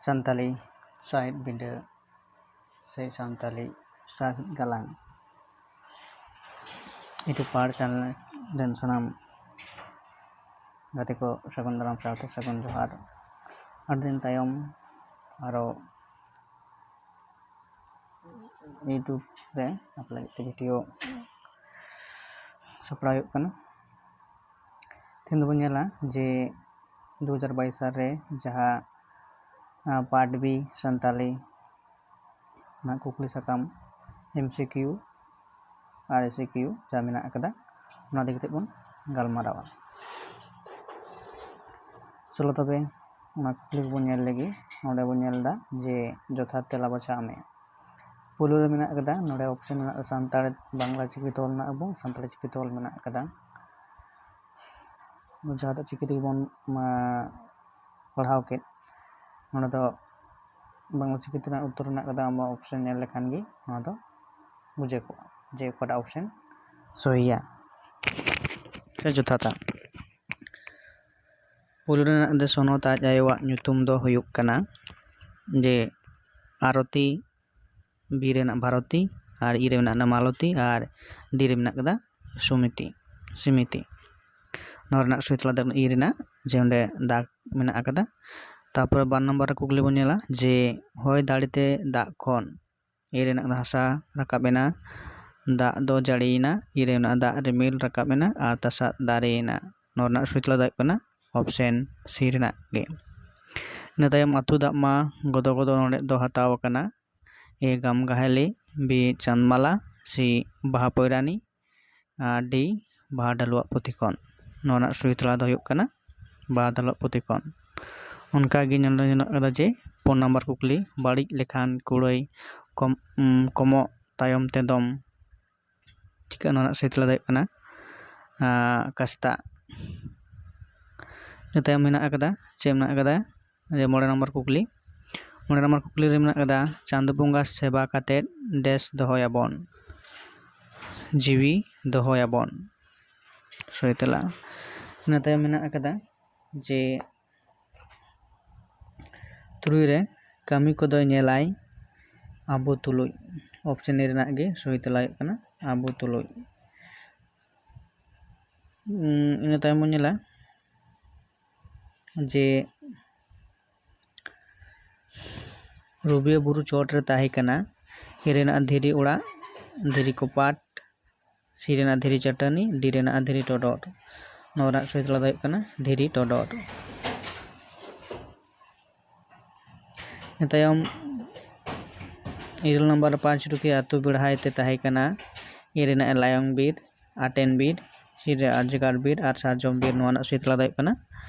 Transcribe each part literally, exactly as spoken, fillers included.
ᱥᱟᱱᱛᱟᱞᱤ ᱥᱟᱶᱦᱮᱫ ᱵᱤᱸᱰᱟᱹ ᱥᱮ ᱥᱟᱱᱛᱟᱞᱤ ᱥᱟᱶᱦᱮᱫ ᱜᱟᱞᱟᱝ YouTube ᱯᱟᱲ ᱪᱮᱱᱮᱞ ᱨᱮᱱ ᱥᱟᱱᱟᱢ ᱜᱟᱛᱮ ᱠᱚ ᱥᱟᱹᱜᱩᱱ ᱫᱟᱨᱟᱢ ᱥᱟᱶᱛᱮ ᱥᱟᱹᱜᱩᱱ ᱡᱚᱦᱟᱨ᱾ ᱟᱹᱰᱤ ᱫᱤᱱ ᱛᱟᱭᱚᱢ ᱟᱨᱚ YouTube ᱨᱮ ᱟᱯᱮ ᱞᱟᱹᱜᱤᱫ ᱛᱮ ᱵᱷᱤᱰᱤᱭᱳ ᱥᱟᱯᱲᱟᱣ ᱦᱩᱭᱩᱜ ᱠᱟᱱᱟ᱾ ᱛᱮᱦᱮᱧ ᱫᱚᱵᱚᱱ ᱧᱮᱞᱟ ᱡᱮ ᱫᱩ ᱦᱟᱡᱟᱨ ᱵᱟᱭᱤᱥ ᱥᱟᱞ ᱨᱮ ᱡᱟᱦᱟᱸ ᱯᱟᱨᱴ ᱵᱤ ᱥᱟᱱᱛᱟᱞᱤ ᱨᱮᱱᱟᱜ ᱠᱩᱠᱞᱤ ᱥᱟᱠᱟᱢ ᱮᱢ ᱥᱤ ᱠᱤᱭᱩ ᱟᱨ ᱮ ᱥᱤ ᱠᱤᱭᱩ ᱡᱟ ᱢᱮᱱᱟᱜ ᱟᱠᱟᱫᱟ, ᱚᱱᱟ ᱤᱫᱤ ᱠᱟᱛᱮ ᱵᱚᱱ ᱜᱟᱞᱢᱟᱨᱟᱣᱟ᱾ ᱪᱚᱞᱚ ᱛᱚᱵᱮ ᱚᱱᱟ ᱠᱩᱠᱞᱤ ᱠᱚᱵᱚᱱ ᱧᱮᱞ ᱞᱮᱜᱮ᱾ ᱱᱚᱰᱮ ᱵᱚᱱ ᱧᱮᱞ ᱮᱫᱟ ᱡᱮ ᱡᱚᱛᱷᱟᱛ ᱛᱮᱞᱟ ᱵᱟᱪᱷᱟᱣ ᱢᱮ᱾ ᱯᱩᱭᱞᱩ ᱨᱮ ᱢᱮᱱᱟᱜ ᱟᱠᱟᱫᱟ, ᱱᱚᱰᱮ ᱚᱯᱥᱮᱱ ᱢᱮᱱᱟᱜ ᱟᱠᱟᱫᱟ ᱥᱟᱱᱛᱟᱲ ᱵᱟᱝᱞᱟ ᱪᱤᱠᱤ ᱛᱮ ᱚᱞ ᱢᱮᱱᱟᱜ ᱟᱵᱚ ᱥᱟᱱᱛᱟᱲᱤ ᱪᱤᱠᱤ ᱛᱮ ᱚᱞ ᱢᱮᱱᱟᱜ ᱟᱠᱟᱫᱟ᱾ ᱡᱟᱦᱟᱸ ᱫᱚ ᱪᱤᱠᱤ ᱛᱮᱜᱮ ᱵᱚᱱ ᱯᱟᱲᱦᱟᱣ ᱠᱮᱫ, ᱱᱚᱰᱮ ᱫᱚ ᱵᱟᱝᱞᱟ ᱪᱤᱠᱤ ᱛᱮᱱᱟᱜ ᱩᱛᱛᱚᱨ ᱢᱮᱱᱟᱜ ᱟᱠᱟᱫᱟ᱾ ᱟᱵᱚᱣᱟᱜ ᱚᱯᱥᱮᱱ ᱧᱮᱞ ᱞᱮᱠᱷᱟᱱ ᱜᱮ ᱱᱚᱣᱟ ᱫᱚ ᱵᱩᱡᱷᱟᱹᱣ ᱠᱚᱜᱼᱟ ᱡᱮ ᱚᱠᱟᱴᱟᱜ ᱚᱯᱥᱮᱱ ᱥᱚᱦᱤᱭᱟ ᱥᱮ ᱡᱚᱛᱷᱟᱛᱟ᱾ ᱯᱩᱭᱞᱩ ᱨᱮᱱᱟᱜ ᱫᱚ ᱥᱚᱱᱚᱛ ᱟᱡ ᱟᱭᱳᱣᱟᱜ ᱧᱩᱛᱩᱢ ᱫᱚ ᱦᱩᱭᱩᱜ ᱠᱟᱱᱟ ᱡᱮ ᱟᱨᱚᱛᱤ, ᱵᱤ ᱨᱮᱱᱟᱜ ᱵᱷᱟᱨᱚᱛᱤ ᱟᱨ ᱤ ᱨᱮ ᱢᱮᱱᱟᱜ ᱠᱟᱫᱟ ᱢᱟᱞᱚᱛᱤ ᱟᱨ ᱰᱤ ᱨᱮ ᱢᱮᱱᱟᱜ ᱠᱟᱫᱟ ᱥᱩᱢᱤᱛᱤ, ᱥᱤᱢᱤᱛᱤ᱾ ᱱᱚᱣᱟ ᱨᱮᱱᱟᱜ ᱥᱚᱦᱤ ᱛᱮᱞᱟ ᱫᱚ ᱤ ᱨᱮᱱᱟᱜ ᱡᱮ ᱚᱸᱰᱮ ᱫᱟᱜᱽ ᱢᱮᱱᱟᱜ ᱟᱠᱟᱫᱟ᱾ ᱛᱟᱨᱯᱚᱨᱮ ᱵᱟᱨ ᱱᱟᱢᱵᱟᱨ ᱨᱮ ᱠᱩᱠᱞᱤ ᱵᱚᱱ ᱧᱮᱞᱟ ᱡᱮ ᱦᱚᱭ ᱫᱟᱲᱮᱛᱮ ᱫᱟᱜ ᱠᱷᱚᱱ ᱮ ᱨᱮᱱᱟᱜ ᱦᱟᱥᱟ ᱨᱟᱠᱟᱵ ᱮᱱᱟ, ᱫᱟᱜ ᱫᱚ ᱡᱟᱹᱲᱤᱭᱮᱱᱟ, ᱤ ᱨᱮᱱᱟᱜ ᱫᱟᱜ ᱨᱤᱢᱤᱞ ᱨᱟᱠᱟᱵ ᱮᱱᱟ ᱟᱨ ᱛᱟᱥᱟᱫ ᱫᱟᱨᱮᱭᱮᱱᱟ᱾ ᱱᱚᱣᱟ ᱨᱮᱱᱟᱜ ᱥᱚᱦᱤ ᱛᱮᱞᱟ ᱫᱚ ᱦᱩᱭᱩᱜ ᱠᱟᱱᱟ ᱚᱯᱥᱮᱱ ᱥᱤ ᱨᱮᱱᱟᱜ ᱜᱮ᱾ ᱤᱱᱟᱹ ᱛᱟᱭᱚᱢ ᱟᱹᱛᱩ ᱫᱟᱜ ᱢᱟ ᱜᱚᱫᱚ ᱜᱚᱫᱚ ᱱᱚᱰᱮ ᱫᱚ ᱦᱟᱛᱟᱣ ᱟᱠᱟᱱᱟ ᱮ ᱜᱟᱢᱜᱟᱦᱮᱞᱤ, ᱵᱤ ᱪᱟᱸᱫᱽᱢᱟᱞᱟ, ᱥᱤ ᱵᱟᱦᱟ ᱯᱚᱭᱨᱟᱱᱤ ᱟᱨ ᱰᱤ ᱵᱟᱦᱟ ᱰᱟᱹᱞᱩᱣᱟᱜ ᱯᱩᱛᱷᱤ ᱠᱷᱚᱱ᱾ ᱱᱚᱣᱟ ᱨᱮᱱᱟᱜ ᱥᱚᱦᱤ ᱛᱮᱞᱟ ᱫᱚ ᱦᱩᱭᱩᱜ ᱠᱟᱱᱟ ᱵᱟᱦᱟ ᱰᱟᱹᱞᱩᱣᱟᱜ ᱯᱩᱛᱷᱤ ᱠᱷᱚᱱ᱾ ᱚᱱᱠᱟᱜᱮ ᱧᱮᱞ ᱧᱮᱞᱚᱜ ᱠᱟᱱᱟ ᱡᱮ ᱯᱩᱱ ᱱᱟᱢᱵᱟᱨ ᱠᱩᱠᱞᱤ, ᱵᱟᱹᱲᱤᱡ ᱞᱮᱠᱷᱟᱱ ᱠᱩᱲᱟᱹᱭ ᱠᱚᱢ ᱠᱚᱢᱚᱜ ᱛᱟᱭᱚᱢ ᱛᱮᱫᱚᱢ ᱪᱤᱠᱟᱹᱜᱼᱟ? ᱱᱚᱣᱟ ᱨᱮᱱᱟᱜ ᱥᱚᱦᱤ ᱛᱮᱞᱟ ᱫᱚ ᱦᱩᱭᱩᱜ ᱠᱟᱱᱟ ᱠᱟᱥᱛᱟ᱾ ᱤᱱᱟᱹ ᱛᱟᱭᱚᱢ ᱢᱮᱱᱟᱜ ᱟᱠᱟᱫᱟ, ᱪᱮᱫ ᱢᱮᱱᱟᱜ ᱟᱠᱟᱫᱟ ᱡᱮ ᱢᱚᱬᱮ ᱱᱟᱢᱵᱟᱨ ᱠᱩᱠᱞᱤ, ᱢᱚᱬᱮ ᱱᱟᱢᱵᱟᱨ ᱠᱩᱠᱞᱤ ᱨᱮ ᱢᱮᱱᱟᱜ ᱟᱠᱟᱫᱟ ᱪᱟᱸᱫᱚ ᱵᱚᱸᱜᱟ ᱥᱮᱵᱟ ᱠᱟᱛᱮᱫ ᱰᱮᱥ ᱫᱚᱦᱚᱭᱟᱵᱚᱱ? ᱡᱤᱣᱤ ᱫᱚᱦᱚᱭᱟᱵᱚᱱ᱾ ᱥᱚᱦᱤ ᱛᱮᱞᱟ᱾ ᱤᱱᱟᱹ ᱛᱟᱭᱚᱢ ᱢᱮᱱᱟᱜ ᱟᱠᱟᱫᱟ ᱡᱮ ᱛᱩᱨᱩᱭ ᱨᱮ ᱠᱟᱹᱢᱤ ᱠᱚᱫᱚᱭ ᱧᱮᱞᱟᱭ ᱟᱵᱚ ᱛᱩᱞᱩᱡ᱾ ᱚᱯᱥᱮᱱ ᱮ ᱨᱮᱱᱟᱜ ᱜᱮ ᱥᱚᱦᱤ ᱛᱮᱞᱟ ᱦᱩᱭᱩᱜ ᱠᱟᱱᱟ ᱟᱵᱚ ᱛᱩᱞᱩᱡ᱾ ᱩᱸ, ᱤᱱᱟᱹ ᱛᱟᱭᱚᱢ ᱵᱚᱱ ᱧᱮᱞᱟ ᱡᱮ ᱨᱩᱵᱤᱭᱟᱹ ᱵᱩᱨᱩ ᱪᱚᱴ ᱨᱮ ᱛᱟᱦᱮᱸ ᱠᱟᱱᱟ ᱮ ᱨᱮᱱᱟᱜ ᱫᱷᱤᱨᱤ ᱚᱲᱟᱜ, ᱫᱷᱤᱨᱤ ᱠᱚᱯᱟᱴ, ᱥᱤ ᱨᱮᱱᱟᱜ ᱫᱷᱤᱨᱤ ᱪᱟᱹᱴᱟᱹᱱᱤ, ᱰᱤ ᱨᱮᱱᱟᱜ ᱫᱷᱤᱨᱤ ᱴᱚᱰᱚᱨ᱾ ᱱᱚᱣᱟ ᱨᱮᱱᱟᱜ ᱥᱚᱦᱤ ᱛᱮᱞᱟ ᱫᱚ ᱦᱩᱭᱩᱜ ᱠᱟᱱᱟ ᱫᱷᱤᱨᱤ ᱴᱚᱰᱚᱨ᱾ ᱤᱱᱟᱹ ᱛᱟᱭᱚᱢ ᱤᱨᱟᱹᱞ ᱱᱟᱢᱵᱟᱨ ᱯᱟᱸᱪ ᱨᱩᱠᱷᱤᱭᱟᱹ ᱟᱹᱛᱩ ᱵᱮᱲᱦᱟᱭ ᱛᱮ ᱛᱟᱦᱮᱸ ᱠᱟᱱᱟ ᱮ ᱨᱮᱱᱟᱜ ᱞᱟᱭᱚᱝ ᱵᱤᱨ, ᱟᱴᱮᱱ ᱵᱤᱨ, ᱥᱤ ᱨᱮ ᱟᱡᱽᱜᱟᱲ ᱵᱤᱨ ᱟᱨ ᱥᱟᱨᱡᱚᱢ ᱵᱤᱨ᱾ ᱱᱚᱣᱟ ᱨᱮᱱᱟᱜ ᱥᱚᱦᱤ ᱛᱮᱞᱟ ᱫᱚ ᱦᱩᱭᱩᱜ ᱠᱟᱱᱟ,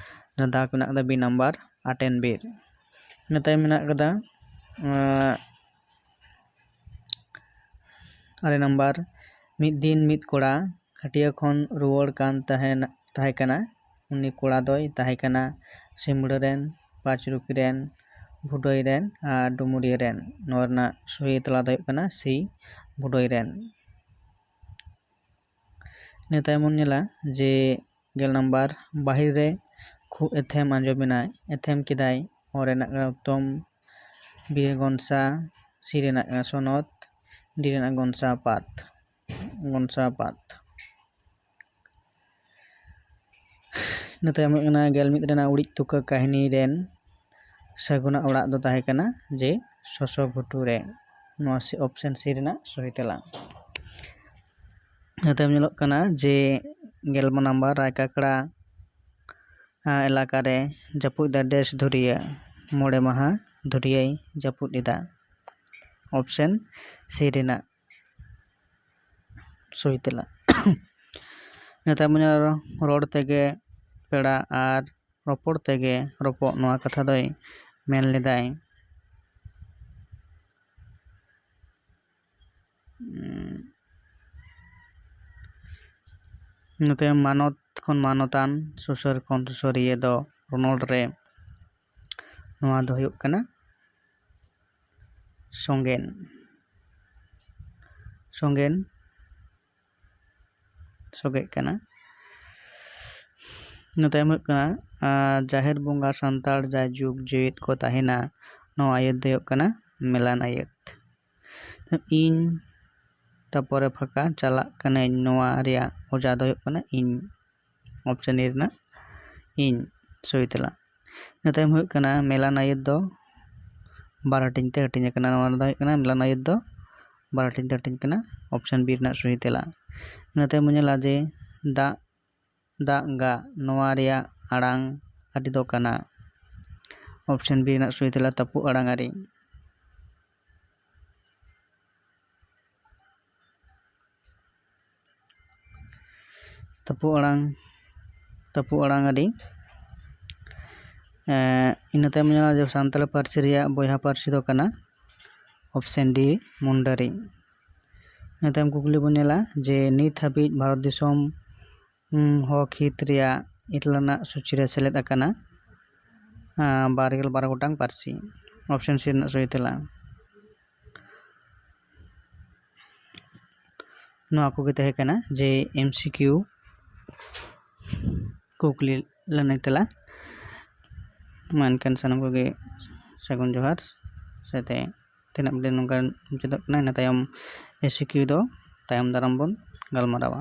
ᱡᱟᱦᱟᱸ ᱫᱟᱜᱽ ᱢᱮᱱᱟᱜ ᱠᱟᱫᱟ ᱵᱤ ᱱᱟᱢᱵᱟᱨ, ᱟᱴᱮᱱ ᱵᱤᱨ᱾ ᱤᱱᱟᱹ ᱛᱟᱭᱚᱢ ᱢᱮᱱᱟᱜ ᱠᱟᱫᱟ, ᱟᱸ, ᱟᱨᱮ ᱱᱟᱢᱵᱟᱨ, ᱢᱤᱫ ᱫᱤᱱ ᱢᱤᱫ ᱠᱚᱲᱟ ᱦᱟᱹᱴᱤᱭᱟᱹ ᱠᱷᱚᱱ ᱨᱩᱣᱟᱹᱲ ᱠᱟᱱ ᱛᱟᱦᱮᱱ, ᱛᱟᱦᱮᱸ ᱠᱟᱱᱟ᱾ ᱩᱱᱤ ᱠᱚᱲᱟ ᱫᱚᱭ ᱛᱟᱦᱮᱸ ᱠᱟᱱᱟ ᱥᱤᱢᱲᱟᱹ ᱨᱮᱱ, ᱯᱟᱸᱪᱨᱩᱠᱷᱤ ᱨᱮᱱ, ᱵᱷᱩᱰᱟᱹᱭ ᱨᱮᱱ ᱟᱨ ᱰᱩᱢᱩᱨᱤᱭᱟᱹ ᱨᱮᱱ᱾ ᱱᱚᱣᱟ ᱨᱮᱱᱟᱜ ᱥᱚᱦᱤ ᱛᱮᱞᱟ ᱫᱚ ᱦᱩᱭᱩᱜ ᱠᱟᱱᱟ ᱥᱤ, ᱵᱷᱩᱰᱟᱹᱭ ᱨᱮᱱ᱾ ᱤᱱᱟᱹ ᱛᱟᱭᱚᱢ ᱵᱚᱱ ᱧᱮᱞᱟ ᱡᱮ ᱜᱮᱞ ᱱᱟᱢᱵᱟᱨ, ᱵᱟᱦᱤᱨ ᱨᱮ ᱠᱷᱩᱵ ᱮᱛᱷᱮᱢ ᱟᱸᱡᱚᱢᱮᱱᱟ᱾ ᱮᱛᱷᱮᱢ ᱠᱮᱫᱟᱭ᱾ ᱚ ᱨᱮᱱᱟᱜ ᱠᱟᱱᱟ ᱩᱛᱚᱢ, ᱵᱤ ᱨᱮ ᱜᱚᱱᱥᱟ, ᱥᱤ ᱨᱮᱱᱟᱜ ᱠᱟᱱᱟ ᱥᱚᱱᱚᱛ, ᱰᱤ ᱨᱮᱱᱟᱜ ᱜᱚᱱᱥᱟ ᱯᱟᱛ, ᱜᱚᱱᱥᱟ ᱯᱟᱛ᱾ ᱤᱱᱟᱹ ᱛᱟᱭᱚᱢ ᱦᱩᱭᱩᱜ ᱠᱟᱱᱟ ᱜᱮᱞ ᱢᱤᱫ ᱨᱮᱱᱟᱜ ᱩᱲᱤᱡ ᱛᱩᱠᱟᱹ ᱠᱟᱹᱦᱱᱤ ᱨᱮᱱ ᱥᱟᱹᱜᱩᱱᱟᱜ ᱚᱲᱟᱜ ᱫᱚ ᱛᱟᱦᱮᱸ ᱠᱟᱱᱟ ᱡᱮ ᱥᱚᱥᱚ ᱜᱷᱩᱴᱩ ᱨᱮ᱾ ᱱᱚᱣᱟ ᱥᱤ-, ᱚᱯᱥᱮᱱ ᱥᱤ ᱨᱮᱱᱟᱜ ᱥᱚᱦᱤ ᱛᱮᱞᱟ᱾ ᱤᱱᱟᱹ ᱛᱟᱭᱚᱢ ᱧᱮᱞᱚᱜ ᱠᱟᱱᱟ ᱡᱮ ᱜᱮᱞ ᱱᱟᱢᱵᱟᱨ ᱨᱟᱭᱠᱟᱠᱲᱟ, ᱟᱸ, ᱮᱞᱟᱠᱟ ᱨᱮ ᱡᱟᱹᱯᱩᱫ ᱮᱫᱟ ᱰᱮᱥ ᱫᱷᱩᱨᱤᱭᱟᱹ, ᱢᱚᱬᱮ ᱢᱟᱦᱟ ᱫᱷᱩᱨᱤᱭᱟᱹᱭ ᱡᱟᱹᱯᱩᱫ ᱮᱫᱟ᱾ ᱚᱯᱥᱮᱱ ᱥᱤ ᱨᱮᱱᱟᱜ ᱥᱚᱦᱤ ᱛᱮᱞᱟ᱾ ᱤᱱᱟᱹ ᱛᱟᱭᱚᱢ ᱧᱮᱞᱟ ᱨᱚᱲ ᱛᱮᱜᱮ ᱯᱮᱲᱟ ᱟᱨ ᱨᱚᱯᱚᱲ ᱛᱮᱜᱮ ᱨᱚᱯᱚᱜ, ᱱᱚᱣᱟ ᱠᱟᱛᱷᱟ ᱫᱚᱭ ᱢᱮᱱ ᱞᱮᱫᱟᱭ᱾ ᱩᱸ, ᱱᱚᱛᱮ ᱢᱟᱱᱚᱛ ᱠᱷᱚᱱ ᱢᱟᱱᱚᱛᱟᱱ, ᱥᱩᱥᱟᱹᱨ ᱠᱷᱚᱱ ᱥᱩᱥᱟᱹᱨᱤᱭᱟᱹ ᱫᱚ ᱨᱚᱱᱚᱲ ᱨᱮ ᱱᱚᱣᱟ ᱫᱚ ᱦᱩᱭᱩᱜ ᱠᱟᱱᱟ ᱥᱚᱸᱜᱮᱱ, ᱥᱚᱸᱜᱮᱱ, ᱥᱚᱜᱮᱜ ᱠᱟᱱᱟ᱾ ᱤᱱᱟᱹ ᱛᱟᱭᱚᱢ ᱦᱩᱭᱩᱜ ᱠᱟᱱᱟ ᱟᱨ ᱡᱟᱦᱮᱨ ᱵᱚᱸᱜᱟ ᱥᱟᱱᱛᱟᱲ ᱡᱟᱭᱡᱩᱜᱽ ᱡᱮᱣᱮᱫ ᱠᱚ ᱛᱟᱦᱮᱱᱟ, ᱱᱚᱣᱟ ᱟᱹᱭᱟᱹᱛ ᱫᱚ ᱦᱩᱭᱩᱜ ᱠᱟᱱᱟ ᱢᱮᱞᱟᱱ ᱟᱹᱭᱟᱹᱛ᱾ ᱤᱧ, ᱛᱟᱯᱚᱨᱮ ᱯᱷᱟᱸᱠᱟ, ᱪᱟᱞᱟᱜ ᱠᱟᱹᱱᱟᱹᱧ, ᱱᱚᱣᱟ ᱨᱮᱭᱟᱜ ᱚᱡᱮ ᱫᱚ ᱦᱩᱭᱩᱜ ᱠᱟᱱᱟ ᱤᱧ, ᱚᱯᱥᱮᱱ ᱮ ᱨᱮᱱᱟᱜ ᱤᱧ ᱥᱚᱦᱤ ᱛᱮᱞᱟ᱾ ᱤᱱᱟᱹ ᱛᱟᱭᱚᱢ ᱦᱩᱭᱩᱜ ᱠᱟᱱᱟ ᱢᱮᱞᱟᱱ ᱟᱹᱭᱟᱹᱛ ᱫᱚ ᱵᱟᱨ ᱦᱟᱹᱴᱤᱧ ᱛᱮ ᱦᱟᱹᱴᱤᱧ ᱟᱠᱟᱱᱟ᱾ ᱱᱚᱣᱟ ᱨᱮᱫᱚ ᱦᱩᱭᱩᱜ ᱠᱟᱱᱟ ᱢᱮᱞᱟᱱ ᱟᱹᱭᱟᱹᱛ ᱫᱚ ᱵᱟᱨ ᱦᱟᱹᱴᱤᱧ ᱛᱮ ᱦᱟᱹᱴᱤᱧ ᱠᱟᱱᱟ, ᱚᱯᱥᱮᱱ ᱵᱤ ᱨᱮᱱᱟᱜ ᱥᱚᱦᱤ ᱛᱮᱞᱟ᱾ ᱤᱱᱟᱹ ᱛᱟᱭᱚᱢ ᱵᱚᱱ ᱧᱮᱞᱟ ᱡᱮ ᱫᱟᱜ, ᱫᱟᱜ ᱜᱟᱜ, ᱱᱚᱣᱟ ᱨᱮᱭᱟᱜ ᱟᱲᱟᱝ ᱟᱹᱨᱤ ᱫᱚ ᱠᱟᱱᱟ, ᱚᱯᱥᱮᱱ ᱵᱤ ᱨᱮᱱᱟᱜ ᱥᱚᱦᱤ ᱛᱮᱞᱟ ᱛᱟᱹᱯᱩᱜ ᱟᱲᱟᱝ ᱟᱹᱨᱤ᱾ ᱛᱟᱹᱯᱩᱜ ᱟᱲᱟᱝ, ᱛᱟᱹᱯᱩᱜ ᱟᱲᱟᱝ ᱟᱹᱨᱤ᱾ ᱮᱸ, ᱤᱱᱟᱹ ᱛᱟᱭᱚᱢ ᱧᱮᱞᱟ ᱡᱮ ᱥᱟᱱᱛᱟᱲᱤ ᱯᱟᱹᱨᱥᱤ ᱨᱮᱭᱟᱜ ᱵᱚᱭᱦᱟ ᱯᱟᱹᱨᱥᱤ ᱫᱚ ᱠᱟᱱᱟ ᱚᱯᱥᱮᱱ ᱰᱤ, ᱢᱩᱱᱰᱟᱹᱨᱤ᱾ ᱤᱱᱟᱹ ᱛᱟᱭᱚᱢ ᱠᱩᱠᱞᱤ ᱵᱚᱱ ᱧᱮᱞᱟ ᱡᱮ ᱱᱤᱛ ᱦᱟᱹᱵᱤᱡ ᱵᱷᱟᱨᱚᱛ ᱫᱤᱥᱚᱢ, ᱩᱸ, ᱦᱚᱠ ᱦᱤᱛ ᱨᱮᱭᱟᱜ ᱤᱨᱟᱹᱞ ᱟᱱᱟᱜ ᱥᱩᱪᱤ ᱨᱮ ᱥᱮᱞᱮᱫ ᱟᱠᱟᱱᱟ, ᱟᱸ, ᱵᱟᱨ ᱜᱮᱞ ᱵᱟᱨ ᱜᱚᱴᱟᱝ ᱯᱟᱹᱨᱥᱤ᱾ ᱚᱯᱥᱮᱱ ᱥᱤ ᱨᱮᱱᱟᱜ ᱥᱚᱦᱤ ᱛᱮᱞᱟ᱾ ᱱᱚᱣᱟ ᱠᱚᱜᱮ ᱛᱟᱦᱮᱸ ᱠᱟᱱᱟ ᱡᱮ ᱮᱢ ᱥᱤ ᱠᱤᱭᱩ ᱠᱩᱠᱞᱤ ᱞᱟᱹᱱᱟᱹᱭ ᱛᱮᱞᱟ᱾ ᱢᱟ ᱮᱱᱠᱷᱟᱱ ᱥᱟᱱᱟᱢ ᱠᱚᱜᱮ ᱥᱟᱹᱜᱩᱱ ᱡᱚᱦᱟᱨ, ᱥᱟᱶᱛᱮ ᱛᱮᱦᱮᱧᱟᱜ video ᱱᱚᱝᱠᱟ ᱢᱩᱪᱟᱹᱫᱚᱜ ᱠᱟᱱᱟ᱾ ᱤᱱᱟᱹ ᱛᱟᱭᱚᱢ ᱮᱢ ᱥᱤ ᱠᱤᱭᱩ ᱫᱚ ᱛᱟᱭᱚᱢ ᱫᱟᱨᱟᱢ ᱵᱚᱱ ᱜᱟᱞᱢᱟᱨᱟᱣᱟ᱾